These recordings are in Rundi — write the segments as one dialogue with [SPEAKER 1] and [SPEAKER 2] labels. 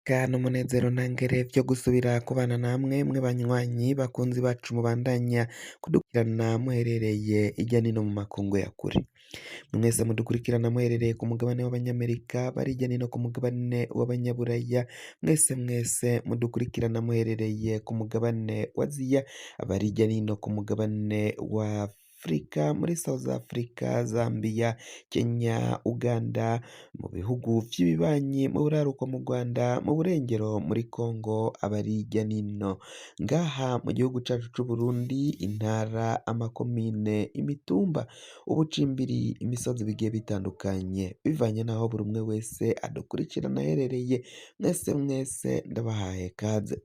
[SPEAKER 1] N'umunezero ntangere vyo gusubira kubana namwe mwe banywanyi bakunzi bacu mubandanya kudukurikirana muherereye irya nino mu makungu ya kure. Mwese mudukurikirana muherereye ku mugabane w'abanyamerika, bari hirya nino ku mugabane w'abanyaburaya, mwese mwese mudukurikirana muherereye ku mugabane wa Aziya, abari hirya nino ku mugabane wa Afrika, muri South Africa, Zambia, Kenya, Uganda, mu bihugu vy'ibibanyi, mu buraruko mu Rwanda, mu burengero muri Congo, abari hirya nino ngaha mu gihugu cacu c'Uburundi, intara, amakomine, imitumba, ubucimbiri, imisozi bigiye bitandukanye, bivanye n'aho buri umwe wese adukurikirana aherereye, mwese mwese ndabahaye kaze.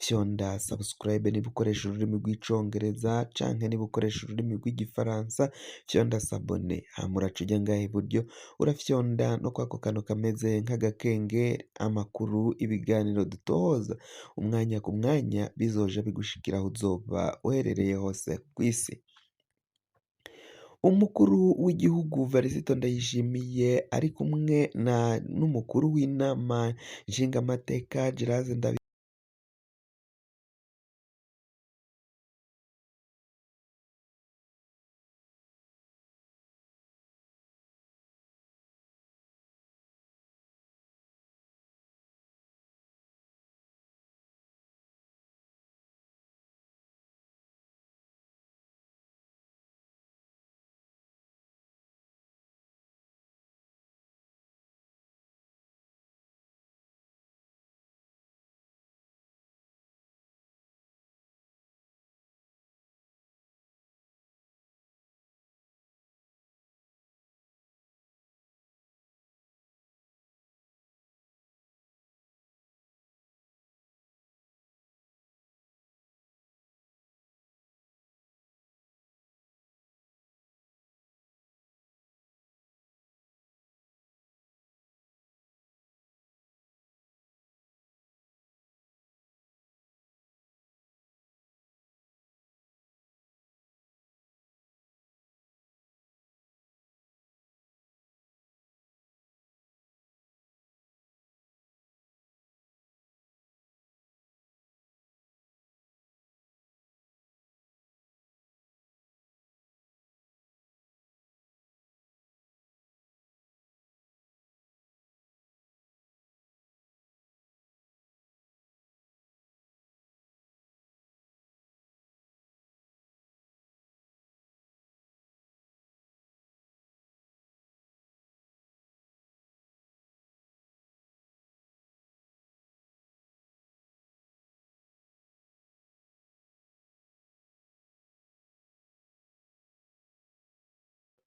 [SPEAKER 1] Fyonda subscribe niba ukoresha ururimi rw'icongereza canke niba ukoresha ururimi rw'igifaransa, fyonda s'abonner, hama uraca uja ngaha iburyo urafyonda no kwako kantu kameze nk'agakengeri, amakuru, ibiganiro dutohoza umwanya ku mwanya bizoja bigushikira aho uzoba uherereye hose kw'isi. Umukuru w'igihugu Varisito Ndayishimiye ari kumwe na n'umukuru w'inama nshingamateka Gerard Ndabi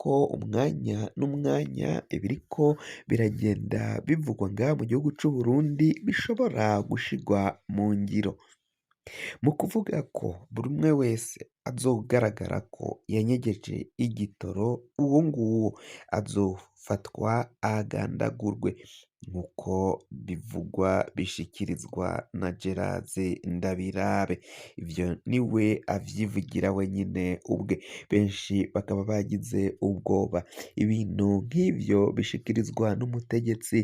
[SPEAKER 1] ko umwanya n'umwanya ibiriko biragenda bivugwa ngaha mu gihugu c'Uburundi bishobora gushirwa mu ngiro. Mu kuvuga ko buri umwe wese azogaragara ko yanyegeje igitoro, uwo nguwo azofatwa agandagurwe nk'uko bivugwa bishikirizwa na Gerard Ndabirabe. Ivyo niwe avyivugira wenyene ubwe, benshi bakaba bagize ubwoba. Ibintu nk'ivyo bishikirizwa n'umutegetsi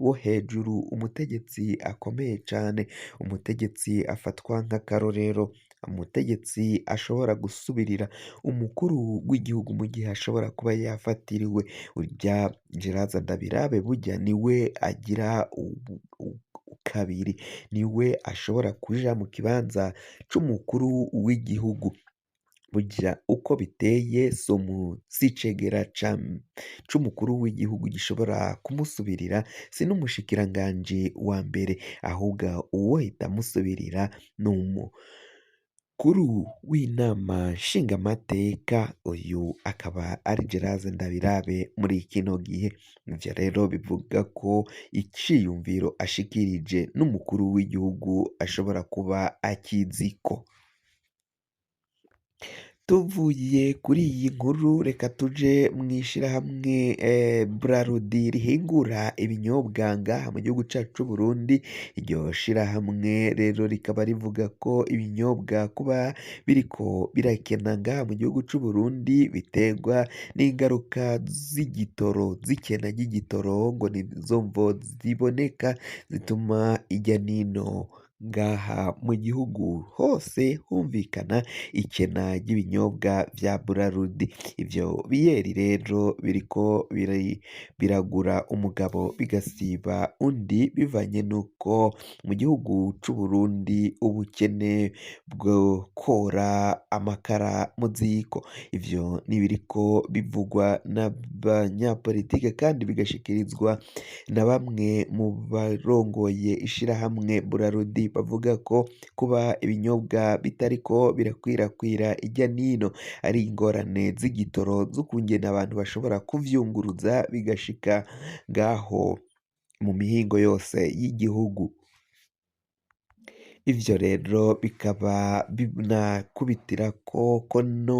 [SPEAKER 1] wo hejuru, umutegetsi akomeye cane, umutegetsi afatwa nk'akarorero, umutegetsi ashobora gusubirira umukuru w'igihugu mu gihe ashobora kuba yafatiriwe. Urya Gerard Ndabirabe burya niwe agira kabiri, niwe ashobora kuja mu kibanza c'umukuru w'igihugu. Burya uko biteye si icegera c'umukuru w'igihugu gishobora kumusubirira, si n'umushikiranganji wa mbere, ahubwo uwohita amusubirira ni umukuru w'inama nshingamateka, uyu akaba ari Gerard Ndabirabe muri kino gihe. Ivyo rero bivuga ko iciyumviro ashikirije n'umukuru w'igihugu ashobora kuba akiziko. Tuvuye kuri iyi nkuru reka tuje mw'ishirahamwe Brarudi rihingura ibinyobwa ngaha mu gihugu cacu c'Uburundi. Iryo shirahamwe rero rikaba rivuga ko ibinyobwa kuba biriko birakena ngaha mu gihugu c'Uburundi biterwa n'ingaruka z'igitoro, z'ikena ry'igitoro, ngo nizo mvo ziboneka zituma irya nino ngaha mu gihugu hose humvikana ikena ry'ibinyobwa vya Brarudi. Ivyo biyeri rero biriko biragura umugabo bigasiba undi, bivanye n'uko mu gihugu c'Uburundi ubukene bwo kora amakara mu ziko. Ivyo nibiriko bivugwa n'abanyapolitike kandi bigashikirizwa na bamwe mu barongoye ishirahamwe Brarudi, bavuga ko kuba ibinyobwa bitariko birakwirakwira irya nino ari ingorane z'igitoro, z'ukungene abantu bashobora kuvyunguruza bigashika ngaho mu mihingo yose y'igihugu. Ivyo rero bikaba binakubitirako ko no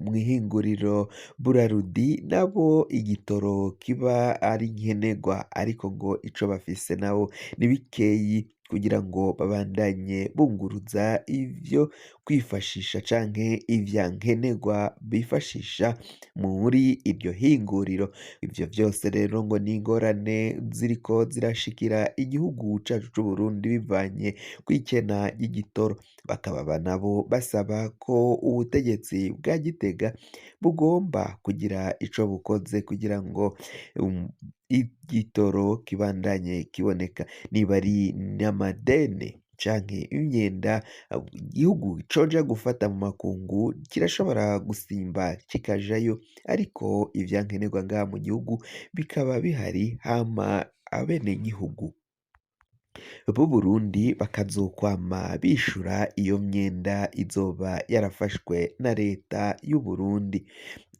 [SPEAKER 1] mw'ihinguriro Brarudi nabo igitoro kiba ari nkenerwa, ariko ngo ico bafise nabo ni bikeyi kugira ngo babandanye bunguruza ivyo kwifashisha canke ivya nkenerwa bifashisha muri iryo hinguriro. Ivyo vyose rero ngo ni ingorane ziriko zirashikira igihugu cacu c'Uburundi bivanye kw'ikena ry'igitoro. Bakaba nabo basaba ko ubutegetsi bwa Gitega bugomba kugira ico bukoze kugira ngo igitoro kibandanye kiboneka, niba ari n'amadeni canke imyenda igihugu coja gufata mu makungu kirashobora gusimba kikajayo, ariko ivyankenerwa ngaha mu gihugu bikaba bihari, hama abenegihugu b'Uburundi bakazokwama bishura iyo myenda izoba yarafashwe na leta y'Uburundi.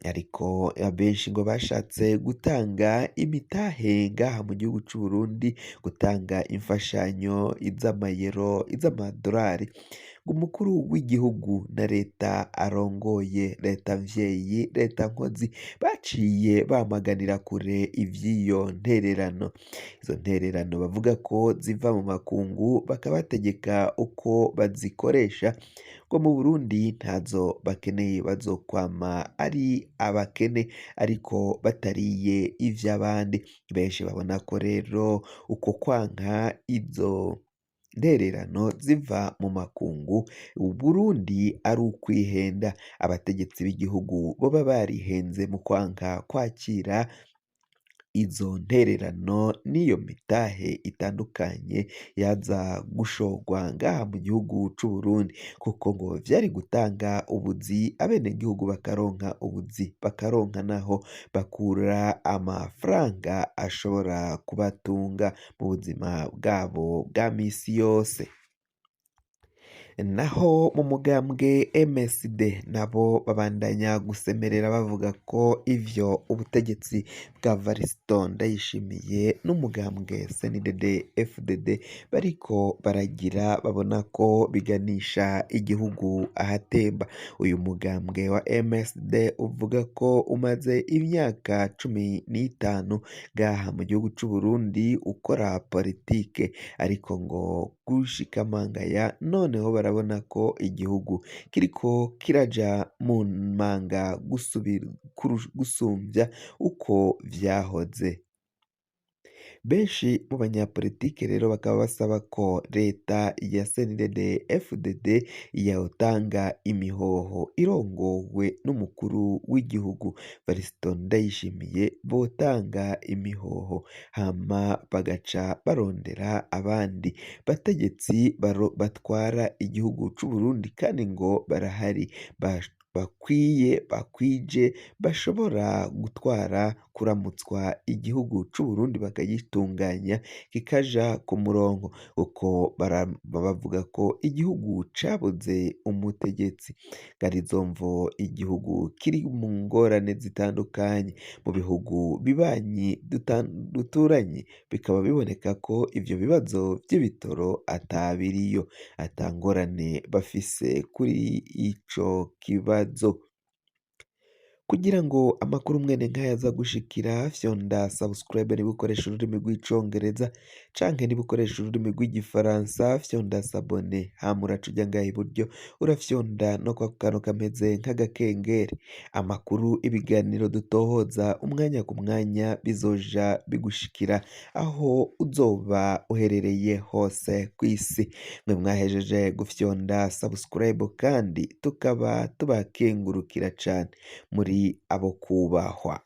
[SPEAKER 1] Ariko abenshi ngo bashatse gutanga imitahe ngaha mu gihugu c'Uburundi, gutanga imfashanyo iz'amayero, iz'amadorari, ngo umukuru w'igihugu na leta arongoye, leta mvyeyi, leta nkozi, baciye bamaganira kure ivy'iyo ntererano. Izo ntererano bavuga ko ziva mu makungu, bakabategeka uko bazikoresha, ngo mu Burundi ntazo bakeneye, bazokwama ari abakene ariko batariye ivy'abandi. Benshi babona ko rero uko kwanka izo ntererano ziva mu makungu Uburundi ari ukwihenda. Abategetsi b'igihugu boba barihenze mu kwanka kwakira izo ntererano n'iyo mitahe itandukanye yaza gushorwa ngaha mu gihugu c'Uburundi, kuko ngo vyari gutanga ubuzi, abenegihugu bakaronka ubuzi, bakaronka naho bakura amafaranga ashobora kubatunga mu buzima bwabo bwa misi yose. Naho mu mugambwe MSD nabo babandanya gusemerera bavuga ko ivyo ubutegetsi bwa Variston Ndayishimiye n'umugambwe CNDD FDD bariko baragira, babona ko biganisha igihugu ahatemba. Uyu mugambwe wa MSD uvuga ko umaze imyaka 15 ngaha mu gihugu c'Uburundi ukora politike, ariko ngo gushikamangaya noneho barabona ko igihugu kiriko kiraja mu manga gusumvya uko vyahoze. Benshi mu banyapolitike rero bakaba basaba ko leta ya CNDD FDD yotanga imihoho irongowe n'umukuru w'igihugu Variston Ndayishimiye, botanga imihoho hama bagaca barondera abandi bategetsi batwara igihugu c'Uburundi, kandi ngo barahari. bakwiye bakwije bashobora gutwara kuramutswa igihugu c'Uburundi bakagitunganya kikaja ku murongo, kuko bavuga ko igihugu cabuze umutegetsi, arizo mvo igihugu kiri mu ngorane zitandukanye mu bihugu bibanyi duturanye, bikaba biboneka ko ivyo bibazo vy'ibitoro atabiriyo, ata ngorane bafise kuri ico kibazo. Kugira ngo amakuru mwene nkaya aza gushikira, fyonda subscribe niba ukoresha ururimi rw'icongereza, canke niba ukoresha ururimi rw'igifaransa fyonda s'abonner, hama uraca uja ngaha iburyo urafyonda no kwako kantu kameze nk'agakengeri. Amakuru, ibiganiro dutohoza umwanya ku mwanya bizoja bigushikira aho uzoba uherereye hose kw'isi. Mwe mwahejeje gufyonda subscribe kandi tukaba tubakengurukira cane, muri abo kubahwa.